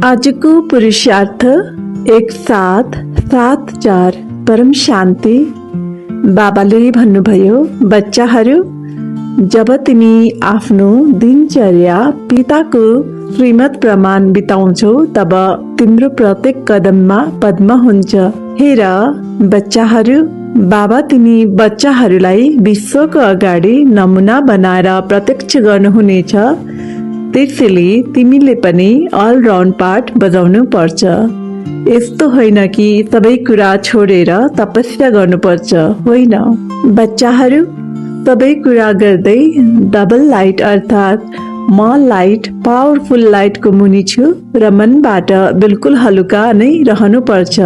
आजको पुरुषार्थ 1-7-7-4 परम शान्ति। बाबाले भन्नुभयो, बच्चाहरू, जब तिमी आफ्नो दिनचर्या पिताको श्रीमत प्रमाण बिताउँछौ तब तिम्रो प्रत्येक कदममा पद्म हुन्छ। हेर बच्चाहरू, बाबा तिमी बच्चाहरूलाई विश्वको अगाडि नमुना बनाएर प्रत्यक्ष गर्नुहुनेछ। त्यसैले तिमीले पनि अलराउन्ड पार्ट बजाउनु पर्छ। यस्तो होइन कि सबै कुरा छोडेर तपस्या गर्नुपर्छ, होइन। बच्चाहरू, सबै कुरा गर्दै डबल लाइट अर्थात् म लाइट, पावरफुल लाइटको मुनि छु र मनबाट बिल्कुल हलुका नै रहनुपर्छ।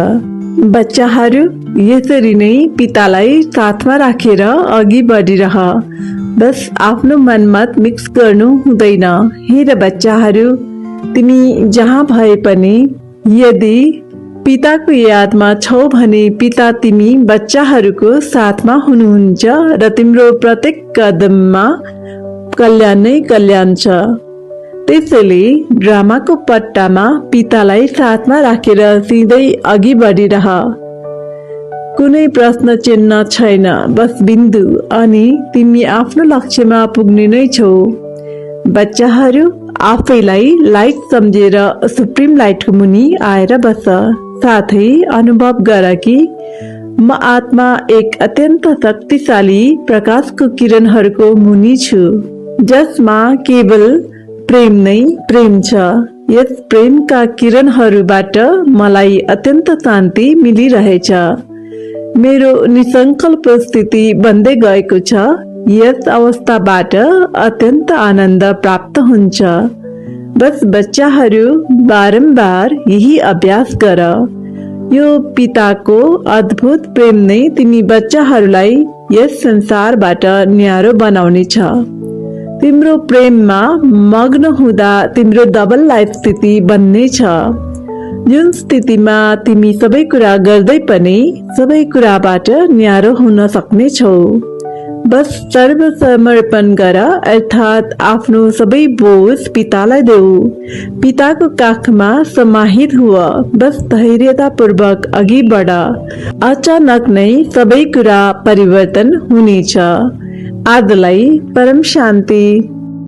बच्चाहरू, यसरी नै पितालाई साथमा राखेर अघि बढिरह। बस आफ्नो मनमत मिक्स गर्नु हुँदैन। हेर बच्चाहरू, तिमी जहाँ भए पनि यदि पिताको यादमा छौ भने पिता तिमी बच्चाहरूको साथमा हुनुहुन्छ र तिम्रो प्रत्येक कदममा कल्याण नै कल्याण छ। त्यसैले ड्रामाको पट्टामा पितालाई साथमा राखेर सिधै अघि बढिरह। कुनै प्रश्न चिन्ह छैन, बस बिन्दु, अनि तिमी आफ्नो लक्ष्यमा पुग्ने नै छौ। बच्चाहरू, आफैलाई लाइट सम्झेर सुप्रिम लाइटको मुनि आएर बस। साथै अनुभव गर कि म आत्मा एक अत्यन्त शक्तिशाली प्रकाशको किरणहरूको मुनि छु, जसमा केवल प्रेम नै प्रेम छ। यस प्रेमका किरणहरूबाट मलाई अत्यन्त शान्ति मिलिरहेछ। मेरो निसङ्कल्प स्थिति बन्दै गएको छ। यस अवस्थाबाट अत्यन्त आनन्द प्राप्त हुन्छ। बस बच्चाहरू, बारम्बार यही अभ्यास गर। यो पिताको अद्भुत प्रेम नै तिमी बच्चाहरूलाई यस संसारबाट न्यारो बनाउनेछ। तिम्रो प्रेममा मग्न हुँदा तिम्रो डबल लाइफ स्थिति बन्नेछ, जुन स्थितिमा तिमी सबै कुरा गर्दै पनि सबै कुराबाट न्यारो हुन सक्नेछौ। बस सर्वसमर्पण गर, अर्थात् आफ्नो सबै बोझ पितालाई देऊ। पिताको काखमा समाहित हुआ। बस धैर्यतापूर्वक अघि बढ। अचानक नै सबै कुरा परिवर्तन हुनेछ। आजलाई परम शान्ति।